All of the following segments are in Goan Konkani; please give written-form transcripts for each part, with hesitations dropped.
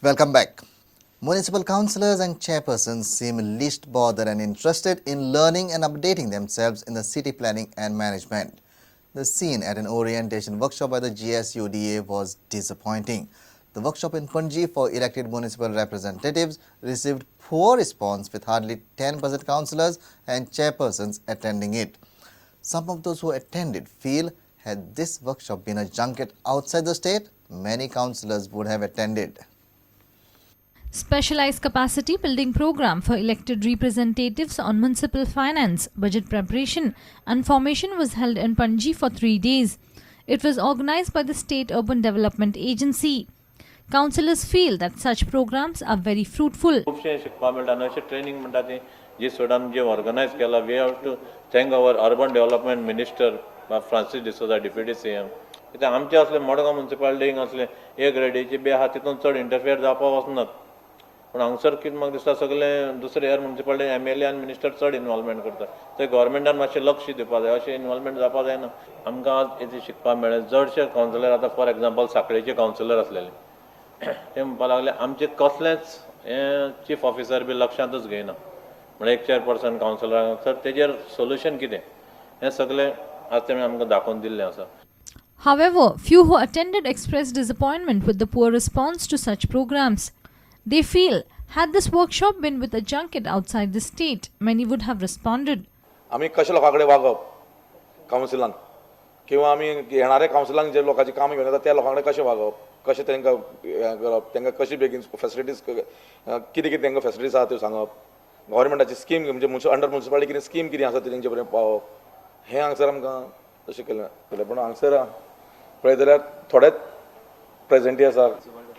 Welcome back. Municipal councillors and chairpersons seem least bothered and interested in learning and updating themselves in the city planning and management. The scene at an orientation workshop by the GSUDA was disappointing. The workshop in Panaji for elected municipal representatives received poor response, with hardly 10% councillors and chairpersons attending it. Some of those who attended feel had this workshop been a junket outside the state, many councillors would have attended. Specialized capacity building program for elected representatives on municipal finance, budget preparation and formation was held in Panaji for 3 days. It was organized by the State Urban Development Agency. Councillors feel that such programs are very fruitful. खुबशें शिकपाक मेळटा आनी अशें ट्रेनींग म्हणटा ती जी स्टुडंट जे ऑर्गनायज केला, we have to thank our urban development minister Francis D'Souza, deputy CM. कित्याक आमचे असले मडगांव मुन्सिपालिटीक असले ए ग्रेडीचे बी आहा, तितून चड इंटरफियर जावपाक वचनात. पूण हांगसर कितें म्हाका दिसता, सगळे दुसरे हेर मुन्सिपालिटी एमएलए आनी मिनिस्टर चड इनवॉल्वमेंट करता. थंय गव्हर्मेंटान मातशें लक्ष दिवपाक जाय, अशें इनवॉल्वमेंट जावपाक जायना. आमकां आज इतलें शिकपाक मेळ्ळें. चडशे कावन्सिलर, आतां फॉर एग्जाम्पल साखळेचे कावन्सिलर आसलेले, ते म्हणपाक लागले आमचें कसलेंच हें चीफ ऑफिसर बी लक्षांतच घेयना. म्हणल्यार एक चेअरपर्सन कावन्सिलरांक तर तेजेर सोल्युशन कितें हें सगळें आज तेणी आमकां दाखोवन दिल्लें आसा. However, few who attended expressed disappointment with the poor response to such programs. They feel had this workshop been with a junket outside the state, many would have responded. आमी कशें लोकां कडेन वागप कावन्सिलान, किंवा आमी येणारे कावन्सिलान जे लोकांची कामां घेवन येता त्या लोकां कडेन कशें वागप, कशें तांकां हें करप, तांकां कशी बेगीन फेसिलिटीज, कितें कितें तांकां फेसिलिटीज आसा त्यो सांगप, गव्हर्मेंटाची स्कीम म्हणजे अंडर मुन्सिपालिटी कितें स्कीम कितें आसा ती तेंचे पर्यंत पावप, हें हांगसर आमकां तशें केलें केलें. पूण हांगसर पळयत जाल्यार थोडेच प्रेजेंटी आसा.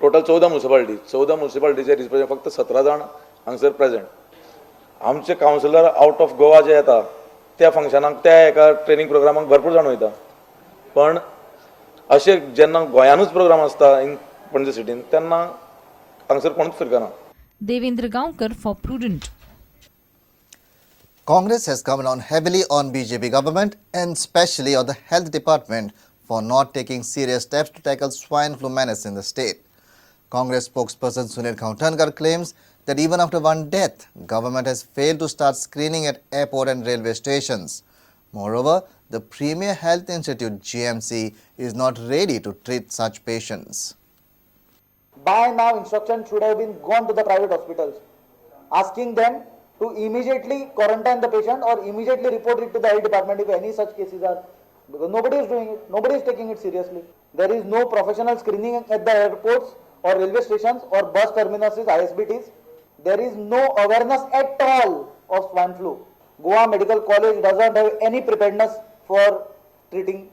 टोटल 14 मुन्सिपालिटी, 14 मुन्सिपालिटीचे रिप्रेझेंट फक्त 17 जाण हांगसर प्रेजेंट. आमचे कावन्सिलर आवट ऑफ गोवा जे येता त्या फंक्शनाक, त्या एका ट्रेनींग प्रोग्रामाक भरपूर जाण वयता, पण अशें जेन्ना गोंयानूच प्रोग्राम आसता इन पणजे सिटीन तेन्ना हांगसर कोणूच फिरकना. Devendra Gaonkar for Prudent. Congress has come down heavily on BJP government and especially on the health department for not taking serious steps to tackle swine flu menace in the state. Congress spokesperson Sunil Kavthankar claims that even after one death, government has failed to start screening at airport and railway stations. Moreover, the Premier Health Institute GMC is not ready to treat such patients. By now, instruction should have been gone to the private hospitals, asking them to immediately quarantine the patient or immediately report it to the health department if any such cases are, because nobody is doing it, nobody is taking it seriously. There is no professional screening at the airports or railway stations or bus terminuses, ISBTs. There is no awareness at all of swine flu. Goa Medical College doesn't have any preparedness for treating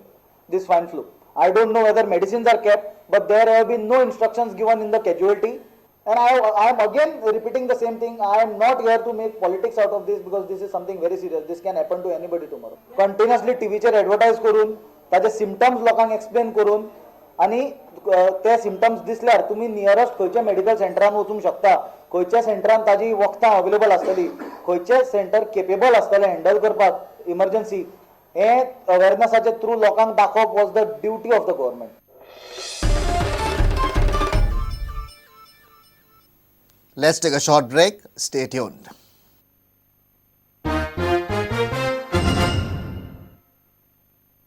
this swine flu. I don't know whether medicines are kept, but there have been no instructions given in the casualty. And I am again repeating the same thing. I am not here to make politics out of this because this is something very serious. This can happen to anybody tomorrow. Continuously टीव्हीचेर advertise करून, ताचे सिमटम्स लोकांक एक्सप्लेन करून आनी ते सिमटम्स दिसल्यार तुमी नियरस्ट खंयच्या मेडिकल सेंटरान वचूंक शकता, खंयच्या सेंटरान ताजी वखदां अवेलेबल आसतली, खंयचे सेंटर केपेबल आसतलें हँडल करपाक इमर्जन्सी, हे अवेरनसाचे थ्रू लोकांक दाखोवप was the duty of the government. Let's take a short break. Stay tuned.